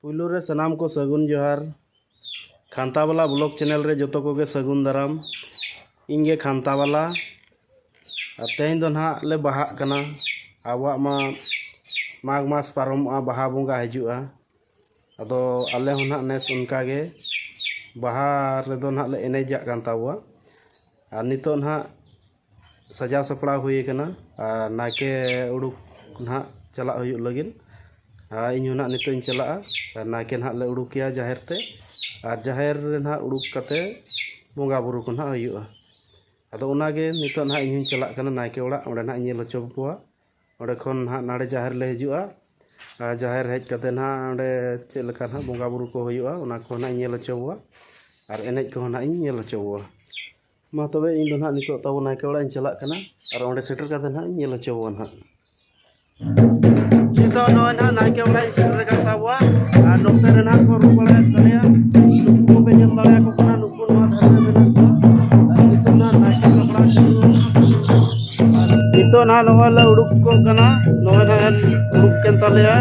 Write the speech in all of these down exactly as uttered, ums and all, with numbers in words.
ᱯᱩᱭᱞᱩ ᱨᱮ ᱥᱟᱱᱟᱢ ᱠᱚ ᱥᱟᱹᱜᱩᱱ ᱡᱚᱦᱟᱨ᱾ ᱠᱷᱟᱱᱛᱟ ᱵᱟᱞᱟ ᱵᱞᱚᱜ ᱪᱮᱱᱮᱞ ᱨᱮ ᱡᱚᱛᱚ ᱠᱚᱜᱮ ᱥᱟᱹᱜᱩᱱ ᱫᱟᱨᱟᱢ᱾ ᱤᱧ ᱜᱮ ᱠᱷᱟᱱᱛᱟ ᱵᱟᱞᱟ᱾ ᱟᱨ ᱛᱮᱦᱮᱧ ᱫᱚ ᱱᱟᱦᱟᱜ ᱞᱮ ᱵᱟᱦᱟᱜ ᱠᱟᱱᱟ᱾ ᱟᱵᱚᱣᱟᱜ ᱢᱟ ᱢᱟᱜᱽ ᱢᱟᱥ ᱯᱟᱨᱚᱢᱚᱜᱼᱟ, ᱵᱟᱦᱟ ᱵᱚᱸᱜᱟ ᱦᱤᱡᱩᱜᱼᱟ᱾ ᱟᱫᱚ ᱟᱞᱮ ᱦᱚᱸ ᱱᱟᱦᱟᱜ ᱱᱮᱥ ᱚᱱᱠᱟ ᱜᱮ ᱵᱟᱦᱟ ᱨᱮᱫᱚ ᱱᱟᱦᱟᱜ ᱞᱮ ᱮᱱᱮᱡᱟᱜ ᱠᱟᱱ ᱛᱟᱵᱚᱣᱟ᱾ ᱟᱨ ᱱᱤᱛᱚᱜ ᱱᱟᱦᱟᱜ ᱥᱟᱡᱟᱣ ᱥᱟᱯᱲᱟᱣ ᱦᱩᱭ ᱟᱠᱟᱱᱟ᱾ ᱟᱨ ᱱᱟᱭᱠᱮ ᱩᱰᱩᱠ ᱱᱟᱦᱟᱜ ᱪᱟᱞᱟᱜ ᱦᱩᱭᱩᱜ ᱞᱟᱹᱜᱤᱫ᱾ ᱟᱨ ᱤᱧ ᱦᱚᱸ ᱱᱟᱦᱟᱜ ᱱᱤᱛᱚᱜ ᱤᱧ ᱪᱟᱞᱟᱜᱼᱟ᱾ ᱟᱨ ᱱᱟᱭᱠᱮ ᱱᱟᱦᱟᱜ ᱞᱮ ᱩᱰᱩᱠᱮᱭᱟ ᱡᱟᱦᱮᱨ ᱛᱮ᱾ ᱟᱨ ᱡᱟᱦᱮᱨ ᱨᱮ ᱱᱟᱦᱟᱜ ᱩᱰᱩᱠ ᱠᱟᱛᱮ ᱵᱚᱸᱜᱟ ᱵᱩᱨᱩ ᱠᱚ ᱱᱟᱦᱟᱜ ᱦᱩᱭᱩᱜᱼᱟ᱾ ᱟᱫᱚ ᱚᱱᱟᱜᱮ ᱱᱤᱛᱚᱜ ᱱᱟᱦᱟᱜ ᱤᱧ ᱦᱚᱸᱧ ᱪᱟᱞᱟᱜ ᱠᱟᱱᱟ ᱱᱟᱭᱠᱮ ᱚᱲᱟᱜ, ᱚᱸᱰᱮ ᱱᱟᱦᱟᱜ ᱤᱧ ᱧᱮᱞ ᱦᱚᱪᱚ ᱠᱚᱣᱟ᱾ ᱚᱸᱰᱮ ᱠᱷᱚᱱ ᱱᱟᱦᱟᱜ ᱱᱟᱰᱮ ᱡᱟᱦᱮᱨ ᱞᱮ ᱦᱤᱡᱩᱜᱼᱟ᱾ ᱟᱨ ᱡᱟᱦᱮᱨ ᱦᱮᱡ ᱠᱟᱛᱮ ᱱᱟᱦᱟᱜ ᱚᱸᱰᱮ ᱪᱮᱫ ᱞᱮᱠᱟ ᱱᱟᱦᱟᱜ ᱵᱚᱸᱜᱟ ᱵᱩᱨᱩ ᱠᱚ ᱦᱩᱭᱩᱜᱼᱟ, ᱚᱱᱟ ᱠᱚ ᱱᱟᱦᱟᱜ ᱤᱧ ᱧᱮᱞ ᱦᱚᱪᱚ ᱠᱚᱣᱟ᱾ ᱟᱨ ᱮᱱᱮᱡ ᱠᱚᱦᱚᱸ ᱱᱟᱦᱟᱜ ᱤᱧ ᱧᱮᱞ ᱦᱚᱪᱚ ᱠᱚᱣᱟ᱾ ᱢᱟ ᱛᱚᱵᱮ ᱤᱧ ᱫᱚ ᱱᱟᱦᱟᱜ ᱱᱤᱛᱚᱜ ᱛᱟᱵᱚ ᱱᱟᱭᱠᱮ ᱚᱲᱟᱜ ᱤᱧ ᱪᱟᱞᱟᱜ ᱠᱟᱱᱟ᱾ ᱟᱨ ᱚᱸᱰᱮ ᱥᱮᱴᱮᱨ ᱠᱟᱛᱮ ᱱᱟᱦᱟᱜ ᱤᱧ ᱧᱮᱞ ᱦᱚᱪᱚ ᱠᱚᱣᱟ ᱱᱟᱦᱟᱜ᱾ ᱱᱤᱛᱚᱜ ᱱᱚᱜᱼᱚᱭ ᱱᱟᱦᱟᱜ ᱱᱟᱭᱠᱮ ᱚᱲᱟᱜ ᱤᱧ ᱥᱮᱴᱮᱨ ᱟᱠᱟᱱ ᱛᱟᱵᱚᱣᱟ᱾ ᱟᱨ ᱱᱚᱛᱮ ᱨᱮ ᱱᱟᱦᱟᱜ ᱠᱚ ᱨᱩ ᱵᱟᱲᱟᱭᱮᱫ ᱛᱟᱞᱮᱭᱟ᱾ ᱱᱩᱠᱩ ᱠᱚᱯᱮ ᱧᱮᱞ ᱫᱟᱲᱮᱭᱟᱠᱚ ᱠᱟᱱᱟ, ᱱᱩᱠᱩ ᱱᱚᱣᱟ ᱫᱷᱟᱨᱮ ᱨᱮ ᱢᱮᱱᱟᱜ ᱠᱚᱣᱟ᱾ ᱟᱨ ᱱᱤᱛᱚᱜ ᱱᱟᱦᱟᱜ ᱱᱟᱭᱠᱮ ᱥᱟᱯᱲᱟᱣ ᱪᱟᱹᱞᱩ ᱟᱠᱟᱱᱟ᱾ ᱟᱨ ᱱᱤᱛᱚᱜ ᱱᱟᱦᱟᱜ ᱱᱚᱜᱼᱚᱭ ᱞᱮ ᱩᱰᱩᱠ ᱠᱚᱜ ᱠᱟᱱᱟ᱾ ᱱᱚᱜᱼᱚᱭ ᱱᱟᱦᱟᱜ ᱩᱰᱩᱠ ᱠᱮᱱ ᱛᱟᱞᱮᱭᱟ᱾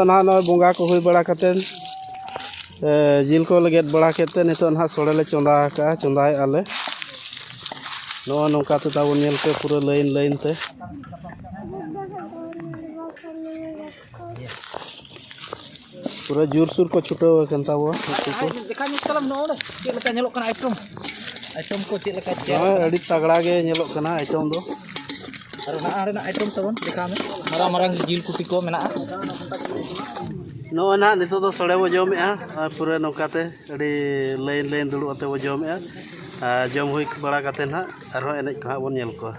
ᱱᱟᱦᱟᱜ ᱱᱚᱜᱼᱚᱭ ᱵᱚᱸᱜᱟ ᱠᱚ ᱦᱩᱭ ᱵᱟᱲᱟ ᱠᱟᱛᱮᱫ, ᱮ, ᱡᱤᱞ ᱠᱚᱞᱮ ᱜᱮᱫ ᱵᱟᱲᱟ ᱠᱮᱫ ᱛᱮ ᱱᱤᱛᱚᱜ ᱱᱟᱦᱟᱜ ᱥᱚᱲᱮ ᱞᱮ ᱪᱚᱸᱫᱟ ᱟᱠᱟᱜᱼᱟ, ᱪᱚᱸᱫᱟᱭᱮᱫᱼᱟ ᱞᱮ᱾ ᱱᱚᱜᱼᱚᱭ ᱱᱚᱝᱠᱟ ᱛᱮ ᱛᱟᱵᱚᱱ ᱧᱮᱞ ᱯᱮ ᱯᱩᱨᱟᱹ ᱞᱟᱭᱤᱱ ᱞᱟᱭᱤᱱ ᱛᱮ᱾ ᱯᱩᱨᱟᱹ ᱡᱳᱨᱥᱳᱨ ᱠᱚ ᱪᱷᱩᱴᱟᱹᱣ ᱟᱠᱟᱱ ᱛᱟᱵᱚᱱᱟ ᱩᱱᱠᱩ ᱠᱚ᱾ ᱫᱮᱠᱷᱟ ᱧᱚᱜ ᱛᱟᱞᱟᱝ ᱱᱚᱰᱮ ᱪᱮᱫ ᱞᱮᱠᱟ ᱧᱮᱞᱚᱜ ᱠᱟᱱᱟ ᱟᱭᱴᱚᱢ, ᱟᱭᱴᱚᱢ ᱠᱚ ᱪᱮᱫ ᱞᱮᱠᱟ ᱛᱮᱭᱟᱨ ᱱᱚᱜᱼᱚᱭ ᱟᱠᱟᱱᱟ? ᱟᱹᱰᱤ ᱛᱟᱜᱲᱟ ᱜᱮ ᱧᱮᱞᱚᱜ ᱠᱟᱱᱟ ᱟᱭᱴᱚᱢ ᱫᱚ᱾ ᱟᱨ ᱚᱱᱟ ᱟᱲᱮᱱᱟᱜ ᱟᱭᱴᱚᱢ ᱛᱟᱵᱚᱱ ᱫᱮᱠᱷᱟᱣ ᱢᱮ, ᱢᱟᱨᱟᱝ ᱢᱟᱨᱟᱝ ᱡᱤᱞ ᱠᱩᱴᱤ ᱠᱚ ᱢᱮᱱᱟᱜᱼᱟ᱾ ᱱᱚᱜᱼᱚᱭ ᱱᱟᱦᱟᱜ ᱱᱤᱛᱚᱜ ᱫᱚ ᱥᱚᱲᱮ ᱵᱚ ᱡᱚᱢᱮᱜᱼᱟ, ᱟᱨ ᱯᱩᱨᱟᱹ ᱱᱚᱝᱠᱟ ᱛᱮ ᱟᱹᱰᱤ ᱞᱟᱭᱤᱱ ᱞᱟᱭᱤᱱ ᱫᱩᱲᱩᱵ ᱠᱟᱛᱮ ᱵᱚ ᱡᱚᱢᱮᱜᱼᱟ᱾ ᱟᱨ ᱡᱚᱢ ᱦᱩᱭ ᱵᱟᱲᱟ ᱠᱟᱛᱮ ᱱᱟᱦᱟᱜ ᱟᱨᱦᱚᱸ ᱮᱱᱮᱡ ᱠᱚ ᱦᱟᱸᱜ ᱵᱚᱱ ᱧᱮᱞ ᱠᱚᱣᱟ᱾